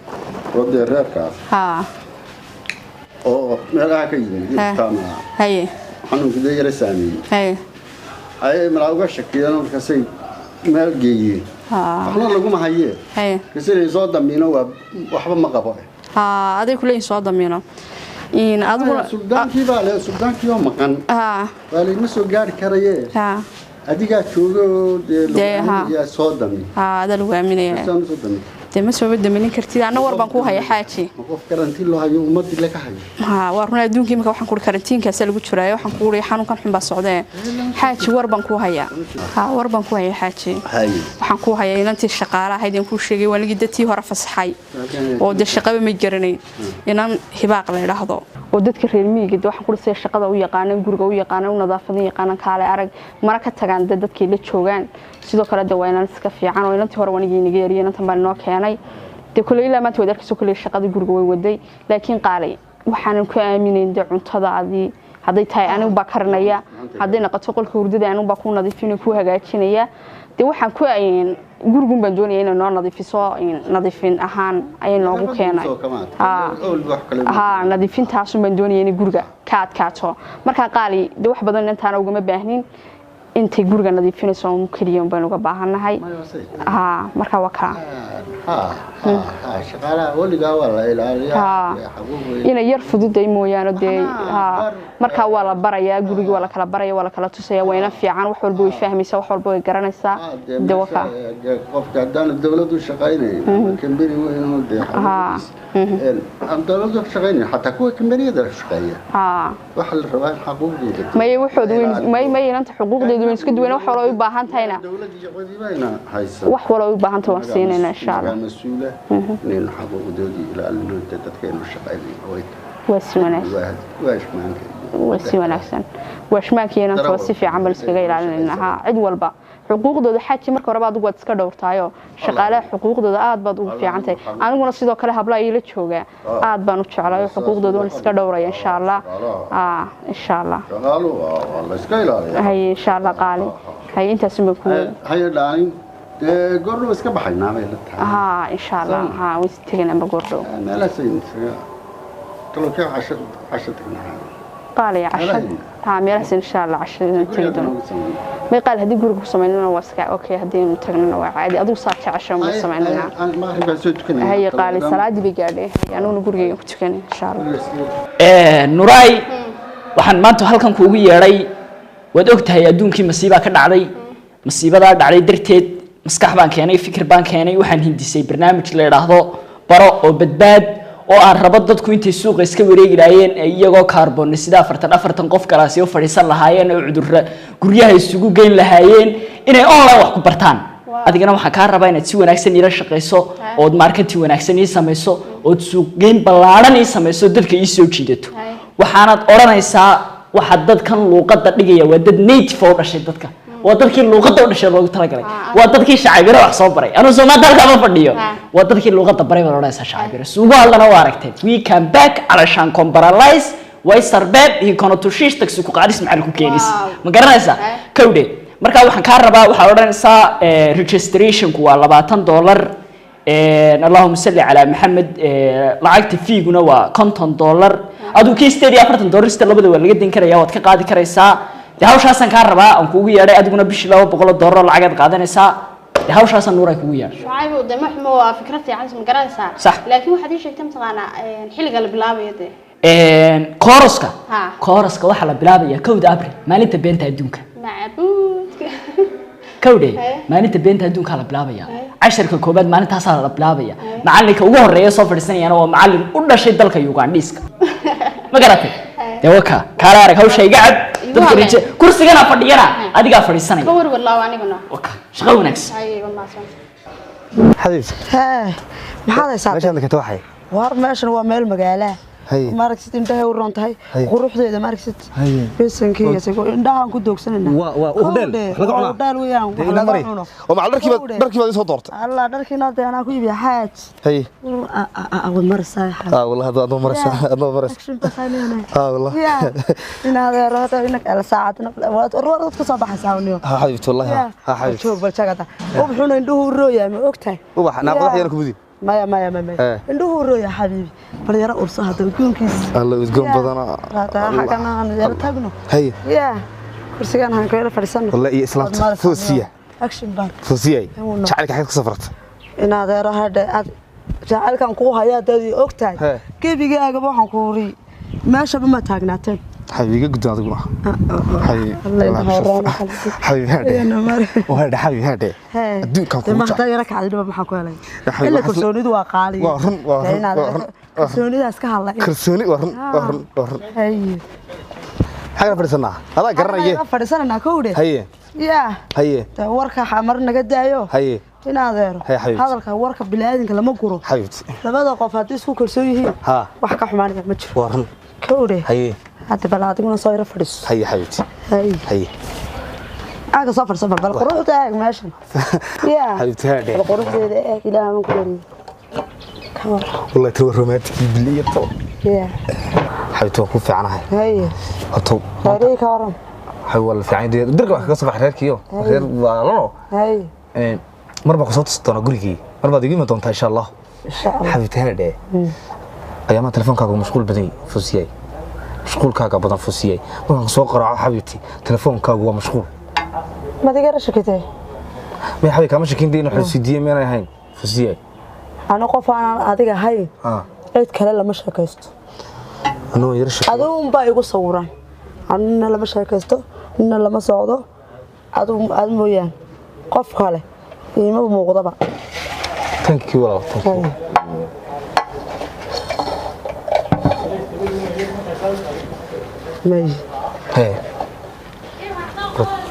oo dee reerkaas oo meelaha ka yimid taamaha xanuunka dee yara saameeyey ayay malaa uga shakiyeen. Markaasay meel geeyeen, waxna laguma hayee. Markaasay soo damiino, waa waxba ma qabo. Aday kuleeyihin soo damiino in adiguna. Suldaankii baa le, suldaankii oo maqan waa laydma soo gaari karaye. Adigaa jooga oo dee Dee, lagu haa. aaminayaa, soo dami. Adaa lagu aaminaya. Saan usoo dami. Dee ma sooba daminin kartid, anna war baan kuu haya, xaaji. Ma qof karantiin loo hayo ummadii laga hayo? Waa run. Adduunka imika waxaan kuuri karantiinkaasa lagu jiraayo. Waxaan kuuri xanuunkan xun baa socdee, xaaji. War baan kuu hayaa. War baan kuu hayaa, xaaji. Haye. Waxaan kuu hayaa inantii shaqaale ahayd aan kuu sheegay, waanigii dadtii hore fasaxay oo dee shaqaba ma garanayn, inan Hibaaq la idhaahdo oo dadka reer miyiga dee waxaan ku dhisay shaqada u yaqaanan, guriga u yaqaanan, u nadaafada yaqaanan, kaale arag mara ka tagaan dee dadkay la joogaan. Sidoo kale dee waa inan iska fiican oo inantii hore wanigii inaga yariyay, inantan baan inoo keenay. Dee kule ilaa maanta waad arkayso, kule shaqada guriga way waday. Laakiin qaalay, waxaanan ku aaminayn dee cuntadaadii hadday tahay anigu baa karinaya, hadday noqoto qolka hurdada anigu baa kuu nadiifinaya, kuu hagaajinaya. Dee waxaan ku gurigun baan doonaya inay noo nadiifiso. Nadiifin ahaan ayay noogu keenay. Nadiifintaasun baan doonaya inay guriga ka adkaato. Markaa qaali, dee wax badan intaana ugama baahnin. Intay guriga nadiifinayso un keliya un baan uga baahannahay. Markaa waa kaa. Shaqaalaha weligaa waa la ilaaliyaa. Xaquuq. Inay yar fududay mooyaane dee. Markaa waa la barayaa gurigii, waa la kala baraya, waa la kala tusaya. Waa ina fiican, wax walba way fahmaysaa, wax walba way garanaysaa. Dee dee waa kaa. Meesha, qofka haddaanu dawladdu shaqaynayn ama kambani weyn oo dee xaquuqdiisa aan dawladdu shaqaynayn, xataa kuwa kambaniyada shaqeeya, waxaa la rabaa in xaquuqdooda May waxooda weyn, may inanta xuquuqdeedu weyn iska duwan. Wax walba ay u baahan tahayna dawladda iyo codibayna haysa. Wax walba ay u baahan tahay waan siinaynaa, insha Allah. Nagaa mas-uula inaynu xaquuqdoodii ilaalino dee dadkaynu shaqaynayno way tahay. Waa si wanaagsan. Waa ishmaanka. Waa si wanaagsan. Waashmaanka iyo inanta waa si fiican bal iskaga ilaalinayna. Cid walba xuquuqdooda, xaaji, marka horeba adigu waad iska dhowrtaayo shaqaalaha xuquuqdooda aad baad ugu fiican tahay. Aniguna sidoo kale hablaha iila joogaa aad baan u jeclayo, xuquuqdooda waan iska dhowraya, insha Allah. Insha Allah. Shaqaalu waa la iska ilaaliyaa. Haye, insha Allah, qaali. Haye, intaasun baan ku Haye dhaalin, dee goordhow iska baxaynaa bay la tahay. Insha Allah, way is tegaynaa goordhow. Meelahaasaynu isaga talokee casho casho tagnaa. Qaali, casho meelahaas, insha Allah, cashada tegi doono. May qaali, haddii guriga ku samaynana waa iska okay, haddii aynu tagnana waa caadi. Adigu saa jecesha ma samaynana. Maqribkaan soo tukanaya. Haye qaali, salaadii bay gaadhay. Haye, aniguna gurigeyga ku tukanay, insha Allah. Nuraay, waxaan maanta halkan kuugu yeedhay, waad og tahay adduunkii masiibaa ka dhacday. Masiibadaa dhacday darteed maskax baan keenay, fikir baan keenay. Waxaan hindisay barnaamij la idhaahdo Baro oo Badbaad, oo aan rabo dadku intay suuqa iska wareegi lahaayeen ee iyagoo kaarboon sida 40 40 qof kalaasi u fadhiisan lahaayeen oo cudurra guryaha isugu geyn lahaayeen, inay online wax ku bartaan. Adigana waxaan kaa rabaa inaad si wanaagsan iila shaqayso, ood marketing wanaagsan ii samayso, ood suuqgeyn ballaaran ii samayso, dadka ii soo jiidato. Waxaanaad odhanaysaa waxaa dadkan luuqadda dhigaya waa dad native oo u dhashay, dadka waa dadkii luuqadda u dhashay loogu talagalay, waa dadkii shacabiro wax soo baray. Anuu soomaanta halkaa ma fadhiyo, waa dadkii luuqadda baray baad odhanaysaa. Shacabiro suugu hadlana waa aragteen. We can back alashaan comparalize way sarbeeb iyo konotushiish tagsi ku qaadis maxal ku keenis, ma garanaysaa? Kowdhe, markaa waxaan kaa rabaa, waxaad odhanaysaa registrationku waa $20. Allahuma salli calaa Maxamed. Lacagta fiiguna waa $50. Aduu kii $48 sita labada waa laga din karaya, waad ka qaadi karaysaa. Dee hawshaasaan kaa rabaa aan kuugu yeedhay, adiguna bishii $200 lacagaad qaadanaysaa. Dee hawshaasaan Nuuray kugu yeedhay. Shucayb, de ma xumo, waa fikrad fiican, ma garanaysaa? Sax. Laakiin waxaad ii sheegtay mataqaanaa xilliga la bilaabayo dee? Kooroska? Ha. Kooroska waxaa la bilaabayaa 1 Abril, maalinta beenta adduunka. Macbuudka! Kowdhe. Haye. Maalinta beenta adduunkaa la bilaabaya. Casharka koobaad maalintaasaa la bilaabaya. Macalinka ugu horeeya soo fadhiisanayana waa macalin u dhashay dalka Ugandhiiska, ma garatay? Dee waka kaala arag hawsha iga cab. Igu dadka habeen. raje kursigana fadhiyana adigaa fadhiisanaya. Ka warwar laaw aniguna. Waka shaqo wanaagsan. Haye, waa mahadsan. Xabiibti. Hee, maxaad haysaa? Meeshaan kata waxay. War meeshan waa meel magaala. Haye. Ma aragtid indhahay u roon tahay? Haye. Quruxdeeda ma aragtid? Haye. Besankii isago indhahaan ku doogsanayna. Waa hodheel wax laga cunaa. Hodheel weeyaan, Dee wax ina laga mari. cuno. Oo macal dharkii baad Kowdhe. dharkii baad ii soo doortay. Allah, dharkiina dee anaa ku iibiya xaaj. Haye. Wad maraysaa xaaj. Ah wallahi, hadda adoo maraysa, adoo maraysa. Action baqaynayna. Ah wallahi. Ya, inaad rabto inag ala saacadna waad waad ka soo baxaysaa uniyo. Ha xabiibti, wallahi ha xabiibti. Joog bal jagada. Ubaxuna indhuhu u rooyaa, ma ogtahay? Ubax naa qodax yana ku mudi. Maya, maya, maya, maya. Eh. Indhuhu u rooyaa xabiibi. Bal yara urso hadda udgoonkiisa. Alla udgoon badana. Raata xagana aan yara tagno. Haye. Ya, kursigan aan ku yara fadhiisano. Wallahi iyo islaamta Waad maraysaa. Foosiya. Action baan. Foosiyay. Wuuna. Jacaylka xagad ka safarta. Inaad hadha aad jacaylkan kuu hayaa dad og tahay. Hee. Gebigaagaba waxaan ku uri meeshaba ma taagnaateen. Xabiibi, iga guddoon adiguna. Xabiibi. Alla indhaha horaan xalisi. Xabiibi hadhe. Iyana mari. Oo hadhe xabiibi hadhe. Hee. Adduunkan Dee kugu ma jecel. hadaa yara kacdinaba maxaa ku helay? Xabiibi, Ila waxaas- kalsoonidu waa qaali. Waa run, waa Dee run, inaad waa run, waa run. kalsoonidaas ka hadlay. Kalsooni waa run, waa run, waa run. Haye. Xagga fadhiisanaa. Adaa garanaye. Xagga fadhiisananaa kowdhe. Haye. Yaa. Haye. Dee warka xamar naga daayo. Haye. In adeero. Haye, xabiibti. Hadalka warka bini'aadinka lama guro. Xabiibti. Labada qof haddii isku kalsoon yihiin. Ha. Wax ka xumaanaya ma jiro. Waa run. Kowdhe. Haye. Hadda bal adiguna soo yara fadhiiso. Haye xabiibti. Haye. Haye. Aaga soo fadhiiso bal quruxda eeg meeshan. Yaa. Xabiibti hadhe. Bal quruxdeeda eeg, ilaaha man ku dhariyay. Ka war. Wallahi tawa romantic biliyto. Yaa. Xabiibti waan ku fiicanahay. Haye. Horta Reerihii ka waran. xabiib waa la fiican yahay. Dirka wax kaga soo bax reerkiyo. Reer waa lano. Haye. Mar baan ku soo tusi doonaa gurigii. Mar baad igu iman doontaa insha Allah. Insha Allah. Xabiibti hadhe. Ayaama telefoonkaaga mashquul badan yahay, Fusiyay. Mashquulkaaga badan Fusiyay. Markaan soo qaraaco xabiibti, telefoonkaagu waa mashquul. Maad iga rashakatay? May xabiib, kaama shakin dee inuu xusuudiye meenay ahayn Fusiyay. Anu qof aanan adiga ahayn Ah. cid kale lama sheekaysto. Anuu yar shaqo. Adigu unbaa igu sawiran. Anuna lama sheekaysto, nina lama socdo. Adigu aad mooyaan qof kale iima muuqdaba. Thank you walaal, thank you. May. Hey.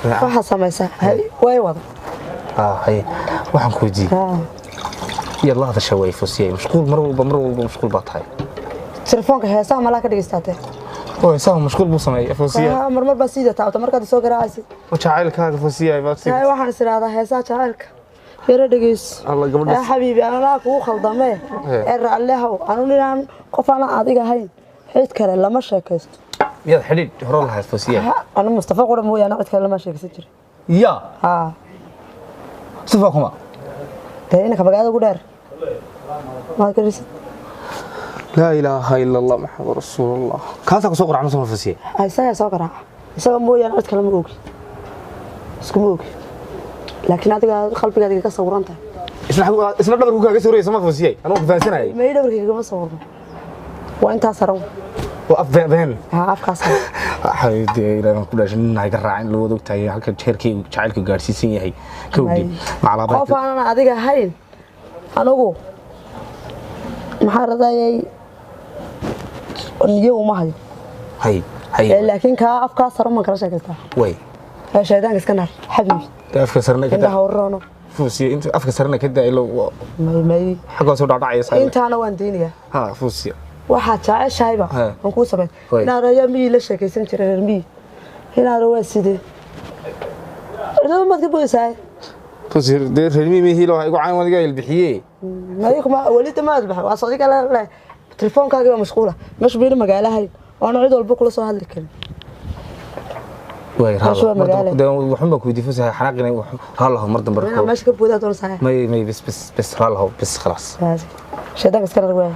Waxaad samaysaa hay way wada. Ah haye. Waxaan ku weydiiyey. Iyaad la hadashaa way Fusiyay. Mashquul mar walba, mar walba mashquul baa tahay. Telefoonka heesaha malaa ka dhegeystaatee? Oo isaga mashquul buu sameeyay Fusiyay. Marmar baa siida taabta markaad soo garaacaysid. Jacaylkaaga Fusiyay baa si. Hay, waxaan is idhaahdaa heesaha jacaylka yaro dhegeyso. Alla gabadha. Ee xabiibi, anaa kugu khaldamee. Hee. Ee raallihow, anu ninaan qof aanan adiga ahayn cid kale lama sheekaysto. Miyaad xidhiidh hore lahayd Fusiyay? Ha, anu Mustafa qura mooyaane cid kale lama sheekaysan jirin. Ya. Ha. Sifa kuma. Dee inanka magaalada ugu dheer maad garaysid. Laa ilaaha ila Allah Maxamed rasuulullah. Kaasaa ku soo qaracma soo Fusiyay. Isagaa soo garaaca, isaga mooyaane cid kale ma ogi, iskuma ogi, laakiin adiga qalbigaadiga ka sawiran tahay. Isna dhabarku kaaga soo rayay sama Fusiyay. Anuu ku fahansanayay. May, dhabarkayga kama sawirno, waa intaa saran. Waa af been. Ha, afkaa saran. Xabiibti, ilaahay baan ku dhaashay nin ha iga raacin loo wada ogtahay halka jeerkaygu jacaylku gaarsiisan yahay. Kowdii. Macalaabaa. Qof aanan adiga ahayn anigu maxaa radayay niyo uma hayo. Hay hay. Ee, laakiin kaa afkaa saran baan kala sheekaystaa. Way. Ee shaydaanka iska naar xabiibi. Afka sarna ka Indhaha uroono. Fuusiya inta afka sarna ka daa ilo. May, may. Xagga soo dhacaysa. Intaana waan deynayaa. Ha Fuusiya. Waxaad jeceshahayba He. waan kuu samayn. Way. Inaad ayaa miyii la sheekaysan jiray reer miyi, inaad waa sidee cidaba maad ka boysahay. Fuusiya dee reer miyi mihi loo igu caan wadiga ilbixiye. May, kuma weli damaad baxa waa sadiga le telefoonkaagii baa mashquula meesha bayna magaalahay waana cid walba kula soo hadli karin. Waay. Meesha waa magaalo. Waxun baan ku weydiiyey Fawzi, xanaaqina, raallahu mar dambe. Inaa meesha ka boodaa doonaysaa? May, bas bas bas, raallahu, bas, khalaas. Shaydaanka iska rar waay.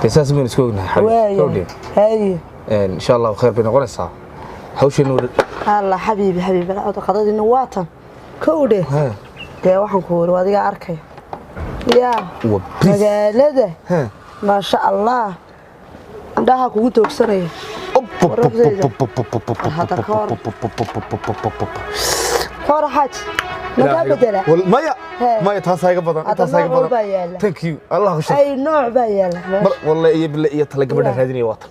Dee saas baynu isku ognahay, xabiib. Waaya. Gabadhi. Haye. Insha Allahu khayr bay noqonaysaa hawsheenu. Alla xabiibi, xabiibi, qadadiina waa tan kowdhe. Dee waxaan ku wari adigaa arkaya yaa Waa bris. Magaalada, maasha Allah, indhaha kugu toogsanaya. Hadda ka hor, ka hor, xaaj magaa bedela? Maya. Hee. Maya, taasaa iga badan. Hadda intaasaa iga nooc badan. baa yaala. Thank you, Allah ku shukr. Ay, nooc baa yaala. Mar wallahi iyo bille iyo tala gabadha raadinaya waa tan.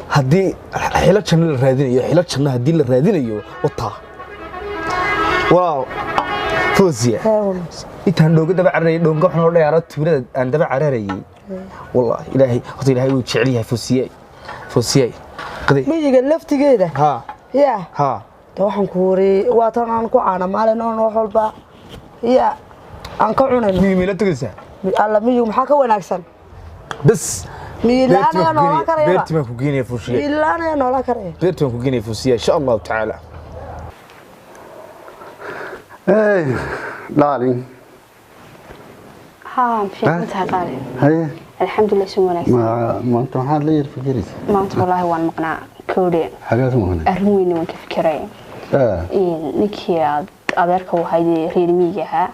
Haddii xilo janno la raadinayo, xilo janno haddii la raadinayo, wataa walaal Fawziya. Intaan dhooga daba cararayay, dhoonga waxaan loo dhayaaro tuulada aan daba cararayay, wallahi Ilaahay horta, Ilaahay wuu jecel yahay Fawziya. Fawziya, qaday. Miyiga laftigeeda. Ha. Yaa. Ha. De waxaan ku wari waa tan aan ku caana maalin oon wax walba yaa aan ka cunayno. Miyi meela tegaysaa? Alla, miyigu maxaa ka wanaagsan? Bas. Miyi la'aan ayaa noolaan karaya. Beertii baan ku geenaya, Fawziya. Miyi la'aan ayaa noolaan karaya. Beertii baan ku geenaya, Fawziya, insha Allahu tacaala. Hey, darling. Haa, fiican tahay, qaali. Haye. Alxamdulilah, si wanaagsan. Ma maanta waxaad la yar fikiraysaa? Maanta wallaahi waan maqnaa, kowdhe. Xagaad u maqnay? Arrin weyn waan ka fikiray. Ninkii aad adeerka u ahayd ee reer miyiga ahaa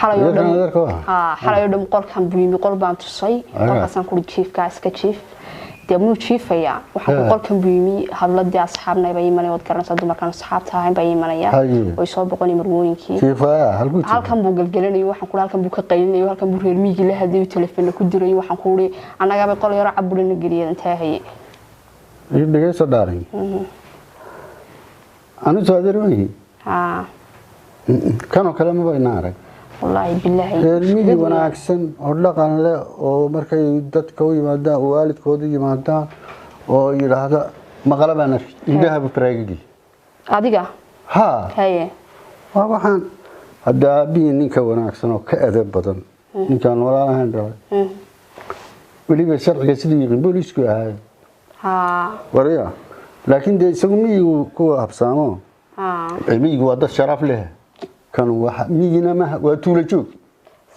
xalay oo Adeerkan dhan adeerka u ahaa? Haa, xalay oo dhan qolkan buu yimi, qol baan tusay. Aga. Qolkaasaan kuri jiifkaa iska jiif, dee muu jiifayaa waxaan ku qolkan buu yimi, habladii asxaabnay baa imanaya, waad garanaysaa, dumarkaan asxaabta ahayn baa imanaya. Haye. Way soo boqonay marwooyinkii. Jiifaya, halkuu jiifay? Halkan buu galgelanayo, waxaan ku halkan buu ka qaylinayo, halkan buu reer miyigii la hadlayo, telefoonna ku dirayo. Waxaan ku uri annagaabay qol yaro caburina geliyeen intaa haye. Ii dhegeyso, darling. Anu soo adeer weyn. Haa. Kanoo kale maba ina arag. Wallaahi bilaahi. Reer miyi wanaagsan oo dhaqan leh oo markay dadka u yimaadaan oo waalidkooda yimaadaan oo yidhaahda maqala baan arkay, indhahaba faraagigi. Adiga? Haa. Haye. Waa waxaan hadda aabbihii ninka wanaagsan oo ka edeb badan, ninkaan walaalahayn dhalay, weliba sharciga siduu yiqiin, booliisku ahaay. Waraya, laakiin dee isagu miyigu kuwa habsaamo. Miyigu waa dad sharaf leh, kan waxa miyina maha, waa tuulo joog.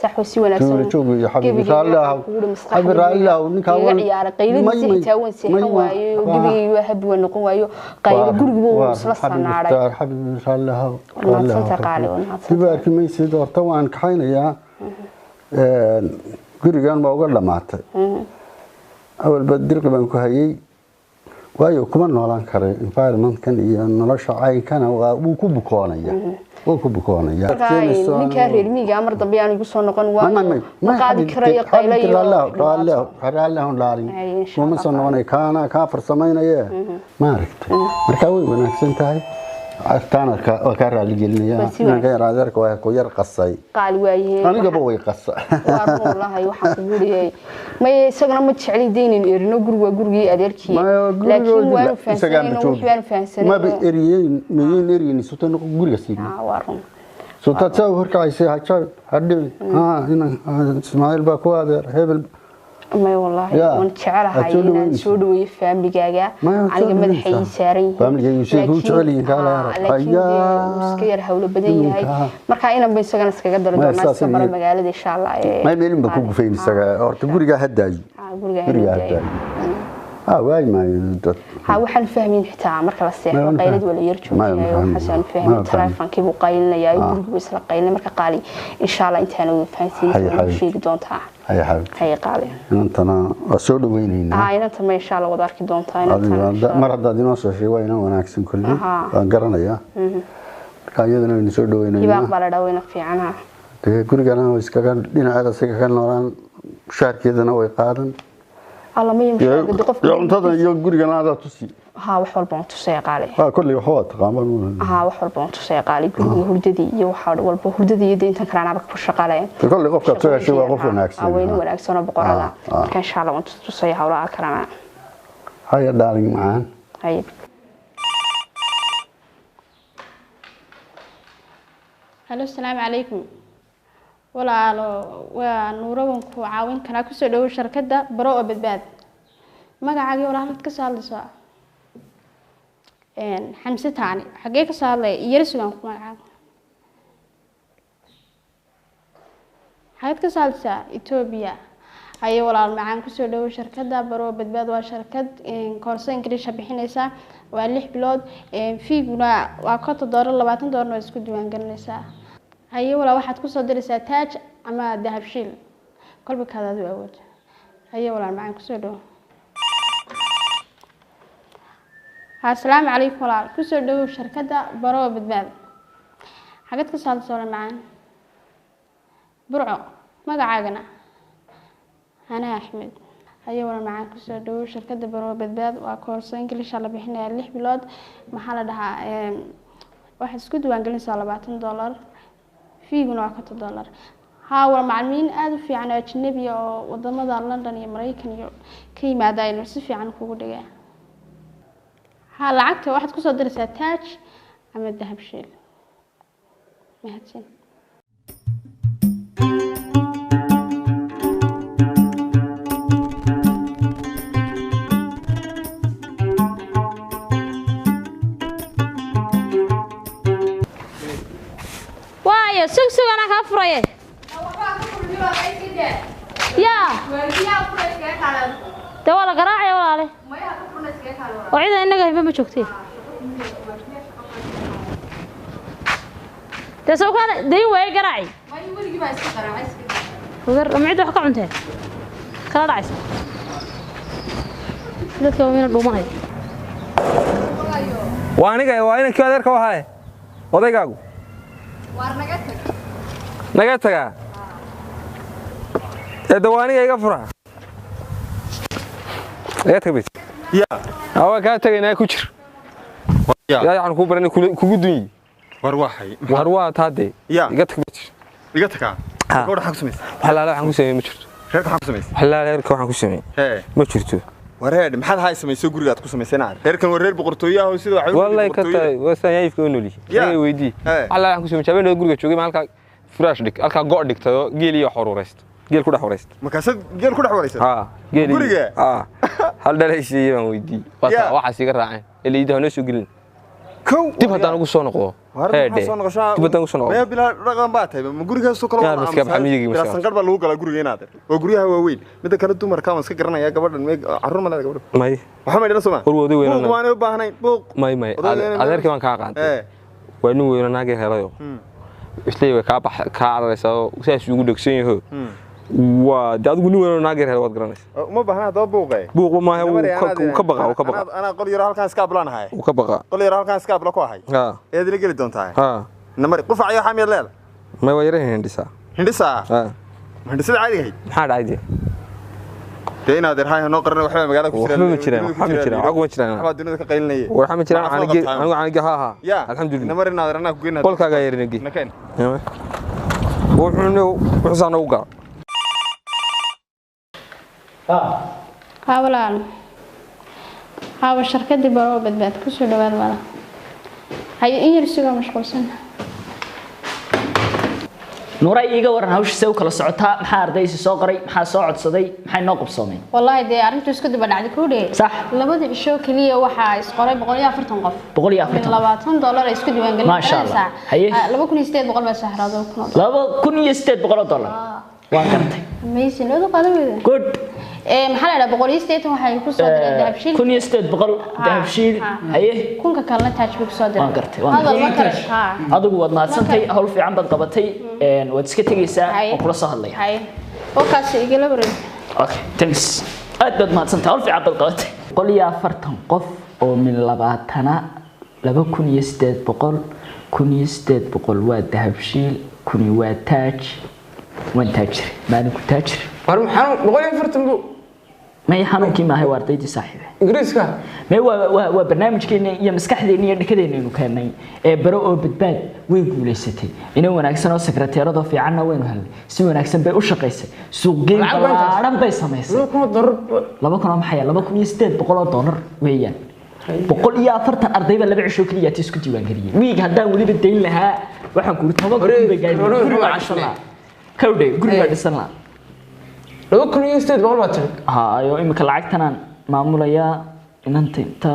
Sax, oo si wanaagsan. Tuulo joog iyo xabiibi. Gebigeyga Raalli waxaan ahow. kugu yidhi maskaxdayda Xabiibi, raalli ahow, ninkaa iga ciyaaray qayladiisa, xitaa waan seexan waayo, gebigeyga waa habi waa noqon waayo, qaylo gurigu wuu isla sanaaray. Xabiibi, raalli ahow. Waa mahadsantahay, qaali, waa mahadsantahay. Dib arki maysid horta, waan kaxaynayaa. Gurigan baa uga dhamaatay. Awalba dirqi baan ku hayay, waayo kuma noolaan karay environmentkan iyo nolosha caynkana, waa wuu ku bukoonaya, wuu ku bukoonaya. Marka ninkaa reer miyiga mar dambe aan igu soo noqon waayo, ma qaadi karayo qaylo iyo Raalli dhaalin. Ay, insha kuma soo noqonay, kaana kaa farsamaynaye, ma aragtay? Marka way wanaagsan tahay taanarka, waa kaa raali gelinaya. Waa si inanka yar adeerka waa ku yar qasay. Qaali waayahe. Anigaba way qasa. Waa run wallaahi, waxaan kugu dhiyay maya, isagana ma jecli deynin erino, gurigu waa gurigii adeerkii, laakiin waanu fahansanayno wixii waanu fahansanay. Maba eriyeyn, miyeyn eriyeyni suta noqon guriga sii. Waa run. Sutaad saa u horkacaysay, hajaab hadhici Ismaaciil baa ku adeer hebel. Maya wallaahi. Ya, waan jecelahay aad soo inaan dhaweynaysaa. soo dhaweeyo faamligaaga. Maya, waad soo Aniga madaxa ii dhaweynaysaa. saaran yihiin. Faamligaagu say kuu jecel yihiin, kaa la Haa, arag. laakiin dee Ayaa. wuu iska yar hawlo badan yahay. Haa. Marka inanba isagana iskaga dari Maya, doonaa, saas iska bara ayay- magaalada insha Allah ee may meelin ba ku gufayn isaga horta, gurigaa ha daayo. Haa, guriga ha gurigaa ha daayo. daayo. Waayi maayo dad. Haa, waxaan fahmin xitaa marka la Maya, seexdo waan qaylad waa la yar Maya, waan joogyahay, fahmin. waxaasaan Maya, fahmin. waan fahmin. Taleefankii buu qaylinayaa, gurigu isla qaylinay. Marka qaali, insha Allah intaana wada fahansiin Haye, waan haye. sheegi doontaa. Haya xabiib. Haye qaali. Inantana waa soo dhaweynaynaa. Haa, inanta ma insha Allah wada arki doontaa Adigu inantana. mar haddaad inoo soo sheegay waa inaan wanaagsan kulli. Ahaa. Waan garanayaa. Marka iyadana waynu soo Hibaaq dhaweynaynaa. baa la dhaa, wayna fiicanaha. Dee gurigana way iskaga dhinaceeda isaga ka noolaan, mushaarkeedana way qaadan. Alla ma yimshaagado qofka. Iyo cuntada iyo gurigana adaa tusi. Haa, wax walba waan tusaya, qaali. Waa kolley waxba waa taqaan baan u Haa, wax walba waan tusaya, qaali, guriga hurdadii iyo waxa walba, hurdadii iyo deyntan kale anaaba ku shaqaale. Dee kolley qofkaad soo heshay waa qof wanaagsan. Haa, wayna wanaagsan oo boqorada. Ah. Marka insha Allah waan tusaya hawlaha kalena. Haya dhaalin macaan. Haye. Halo, asalaamu calaykum walaalo, waa Nuuro, waan ku caawin karaa. Kusoo dhawow sharkadda Baro oo Badbaad. Magacaagii walaal, halad ka soo hadlaysaa? Xamse Taani, xagee ka soo hadlaya? Iyara sugaan ku magacaabo. Xageed ka soo hadlaysaa? Etoobiya. Haye walaal macaan, kusoo dhawow shirkadda Baro Badbaad. Waa shirkad koorso Ingiriisha bixinaysa, waa 6 bilood, fiiguna waa $50, $20 waa isku diiwaan gelinaysaa. Haye walaal, waxaad kusoo diraysaa Taaj ama Dahabshiil, kolba kaadaad u awood. Haye walaal macaan, kusoo dhawow. Asalaamu calaykum walaal, kusoo dhawow shirkadda Baro Badbaad. Xageed ka soo hadlaysaa walaal macaan? Burco. Magacaagana? Hana Axmed. Haye walaal macaan, kusoo dhawow shirkadda Baro Badbaad. Waa koorso Ingiliisha la bixinaya, 6 bilood. Maxaa la dhahaa, waxaad isku diiwaangelinaysaa $20, fiiguna waa $50. Haa, waa macalimiin aada u fiican oo ajnabi ah oo wadamada London iyo Maraykan iyo ka yimaada aynu si fiican kugu dhigaa. Haa, lacagta waxaad kusoo diraysaa Taaj ama Dahabshiil. Mahadsan. Waayo, sug sug, anaa kaa furaye. Yaa dee, waa la garaacaya walaale, oo cida innaga himbe ma joogtay dee. Soo kaana dayn waaye garaaci ma cidda wax ka cunteen kala dhacaysa dadka waa mina dhuumanaya. Waa aniga, waa inankii adeerka u ahaye odaygaagu naga tagaa. Eedda, waa aniga, iga fura, iga tag bas. Waa kaa tagaynaa, ku jir. Yaa waxaan kuu baranay kugu dunyi. War waxay. War waa taa dee. Iga tag bas. Iga tagaa. Gabadha xaq samaysa. Xalaala waxaan ku sameeyay ma jirto. Reerka xaq samaysa. Xalaala reerka waxaan ku sameeyay ma jirto. Wareer, maxaad hay samaysay guriga aad ku samaysay? Reerkan waa reer boqortooyo ah oo sida waxa wallahi ka tahay waa saan yaayifka u nooli. Iga weydii. Xalaala waxaan ku sameeyay habeenada guriga joogay, ma halkaa furaash dhig, halkaa go' dhigtay oo geel iyo xorureysta, geel ku dhex wareysta. Markaasaad geel ku dhex wareysa? Ha, geel guriga. Ha, hal dhalaysiiyay baan weydii. Waa waxaas iga raaceen eliidaha noo soo gelin. Kow dib haddaan ugu soo noqdo. Heedhe, dib haddaan ugu soo noqdo. Maya, bilaa dhaqan baa tahay. Ma gurigaas oo kale waa bilaa sanqar baa lagu galaa guriga inaad. Waa guryaha waaweyn. Midda kale dumarka waan iska garanayaa. Gabadhan may carruur ma leedahay gabadhu? May. Waxa ma dhana soo ma war waday weynana. Buuq waanay u baahnayn buuq. May, adeerkii baan kaa qaatay. Waa nin weyno naagii helayo. Islay way kaa bax kaa cararaysaa oo saas ugu dhegsan yaho. Waa de adigu nin weyn oo naag yar helo, waad garanaysaa. Uma baahna haddaba buuqe. Buuqba maaha, wuu ka baqaa, wuu ka baqaa. Anaa qol yaro halkaan iska ablaan ahay. Wuu ka baqaa. Qol yaro halkaan iska abla ku ahay. Eed ila geli doontaa. Namari qufacayo waxaa miyaad leedahay? May, waa yara hindhisaa. Hindhisaa? Hindhisada caadiga ahayd? Maxaa dhacay dee? Dee inaad irhaay noo qarina, waxba magaalada ku jiraan. Waxba ma jiraan, waxba ma jiraan, waxba ma jiraan. Waxbaa dunida ka qaylinayay. Waxba ma jiraan, anigu anigu ha ha. Alxamdulillah. Namari inaad anaa ku geynaa. Qolkaagaa yarina gey. Wuxuu wuxuu saan ugu gala. Haa walaal, haa, waa shirkaddii Baro Badbaad, kusoo dhawaad walaal. Haye, in yar sugaa, mashquulsan. Nuuray, iiga waran hawsha see u kala socotaa? Maxaa ardaysi soo qoray? Maxaa soo codsaday? Maxay noo qabsoomeen? Wallaahi dee, arrintu isku daba dhacday kudhe. Sax. Labada cisho keliya waxaa isqoray 140 qof. 140. $20 ay isku diiwaangelin. Maasha Allah. Haye. 2800 baa saxraado kun. $2800 waan gartay. Amazing, wada qaadan weyda. Good. Maxaa la dhahaa, 180 waxay ku soo direen Dahabshiil. 1800 Dahabshiil. Haye. Kunka kalena Taaj bay ku soo direen. Waan gartay, waan gartay. Adigu waad mahadsantay, hawl fiican baad qabatay, waad iska tegaysaa, waan kula soo hadlaya. Haye, wakaas igala wareeg. Okay, thanks, aad baad mahadsantay, hawl fiican baad qabatay. 140 qof oo min 20-na, 2800, 1800 waa Dahabshiil, 1000 waa Taaj. Waan taajir maalinku taajir. War maxaan 140 buu? May, xanuunkii maahay, waa ardaydii saaxiibe. Ingiriiska. May, waa barnaamijkeena iyo maskaxdeena iyo dhakadeena aynu keennay ee Baro oo Badbaad. Way guulaysatay. Ina wanaagsan oo sekreteeradoo fiicanna waynu helnay. Si wanaagsan bay u shaqaysay, suuqgeyn ballaaran bay samaysay. 2000 oo maxay? $2800 weeyaan. 140 arday baa 2 cisho keliya isku diiwaangeliyey. Wiig haddaan weliba dayn lahaa, waxaan ku uri 10,000 bay gaari, guri baa dhisan lahaa. Kawdhe, guri baa dhisan lahaa. 2800 baa tiri. Hayo, imika lacagtanaan maamulayaa inanta inta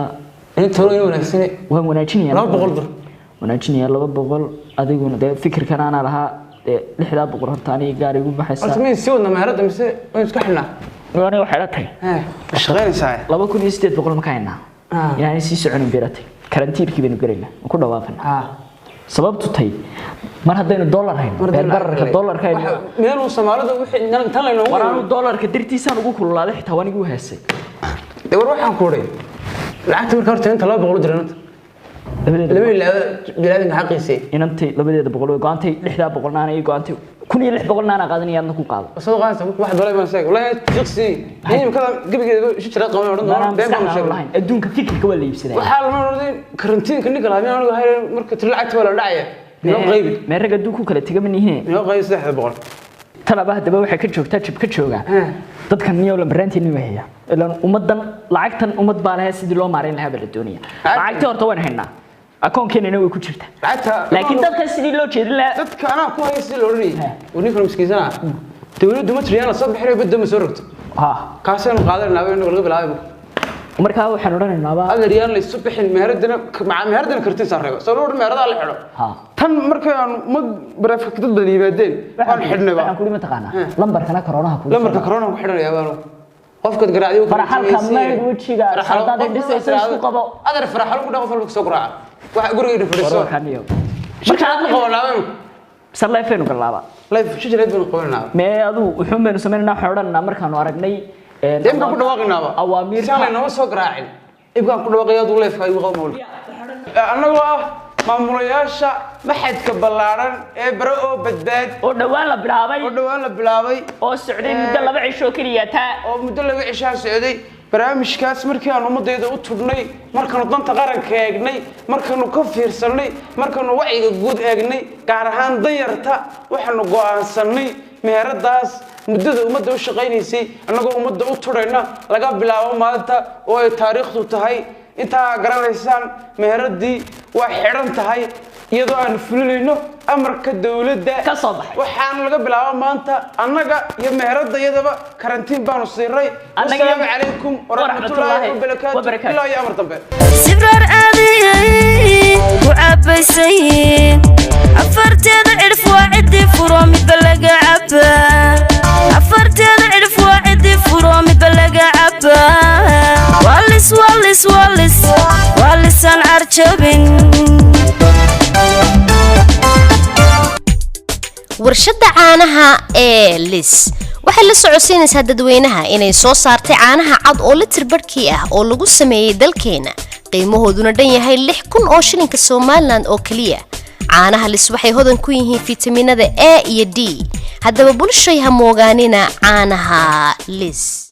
Inta hore inuu wanaagsan. Waan wanaajinayaa. 200 dir. Wanaajinayaa 200, adiguna dee fikirkan aanaa lahaa dee 600 horta aniga gaar igu baxaysa. Horta mayn sii wadnaa meherada mise waynu iska xidhnaa? Aniga waxay la tahay ma shaqaynaysaa? 2800 ma ka haynaa inaanay sii soconin beeratay. Karantiilkii baynu gelaynaa, waan ku dhawaaqanaa. Sababtu tay mar haddaynu dollar hayno, beerbararka dollarka hayno meeluu Soomaalidu wixii tan laynoogu war anu dollarka dartiisaan ugu kululaaday, xitaa waan igu heesay. Dee war waxaan ku odhay lacagta marka horta inta 200 u diray inanta lama ilaabo bilaadinka xaqiisii. Inantay labadeeda boqol way go-antay, 600-na aanay go-antay, 1600-na aanaa qaadanaya, adna ku qaado. Soo qaadaysa wax dolay baan sheegay wallahi jiqsi imikada gebigeeda isu jira qaban odhan doona been baan sheegay. Lahayn adduunka fikirka waa la iibsadaa. Waxaa lama odhan karantiinka ninka lahaa miyaan anigu hayran marka tiri lacagta waa la dhacaya noo qaybi. Mee rag adduunku kala tega ma nihiin? Noo qaybi 300. Talaba haddaba waxay ka joogtaa jib ka joogaa dadkan niyow lambaranteeni way hayaa, ilaan ummaddan lacagtan ummad baa lahaa, sidii loo maareyn lahaa baa la doonaya. Lacagtii horta waan haynaa, akoonkeenana way ku jirtaa, laakiin dadkan sidii loo jeedin lahaa. Dadka anaa ku haya sidii loo odhanayay oo ninkan miskiinsanaa dawladdu ma tiriyaan la soo bixinayo badda ma soo rogto kaasaynu qaadanayna inagu laga bilaabay. Markaa waxaan odhanaynaaba adeer yaan la isu bixin meheradana maca meheradana kartiin saan reebo soo loo odhan meheradaa la xidho. Tan markay aan ummad bareefka dad badan yimaadeen waan xidhnayba. Waxaan kuli mataqaanaa lambarkana koronaha ku lambarka koronaha ku xidhanayaa baanu qofkaad garaacday faraxalka maydh wejiga haddaad indhisayso isku qabo. Adeer faraxalo ku dhaqo falka soo garaaca waxa gurigeyna fadhiiso. Marka aad ma qabanaaba mise life aynu galaaba? Life shijirayd baynu qabanaaba. Mee aduu wuxuun baynu sameynaynaa, waxaan odhanaynaa markaanu aragnay imkaan ku dhawaaqinaaba awaamiirta si aan laynooga soo garaacin imkaan ku dhawaaqaya aduu leefka igu qabo mawla. Annagoo ah maamulayaasha maxadka ballaaran ee Bare oo Badbaad oo dhowaan la bilaabay oo oo socday muddo 2 cisho keliya taa oo muddo 2 cishaa socday barnaamijkaas, markii aan ummadayda u tubnay, markaanu danta qaranka eegnay, markaanu ka fiirsannay, markaanu wacyiga guud eegnay, gaar ahaan danyarta, waxaanu go'aansannay meheradaas muddada ummadda u shaqaynaysay annagoo ummadda u tudhayna laga bilaabo maanta oo ay taariikhdu tahay intaa garanaysaan meheradii waa xidhan tahay iyadoo aan fulinayno amarka dawladda ka soo baxay. Waxaan laga bilaabo maanta annaga iyo meherada iyadaba karantiin baanu siinay. Assalaamu calaykum waraxmatullaahi wabarakaatu ilaa iyo amar dambe. Sibraar aadiyay ku cabaysayin afarteeda cidhif waa ciddii furo midba laga cabaa, afarteeda cidhif waa ciddii furo midba laga cabaa. Walis walis walis walisaan carjabin. Warshadda caanaha ee Lis waxay la socodsiinaysaa dadweynaha inay soo saartay caanaha cad oo litir barhkii ah oo lagu sameeyey dalkeena, qiimahooduna dhan yahay 6000 oo shilinka Somalilan oo keliya. Caanaha Lis waxay hodan ku yihiin fitamiinada A iyo D. Haddaba bulshay ha moogaanina caanaha Lis.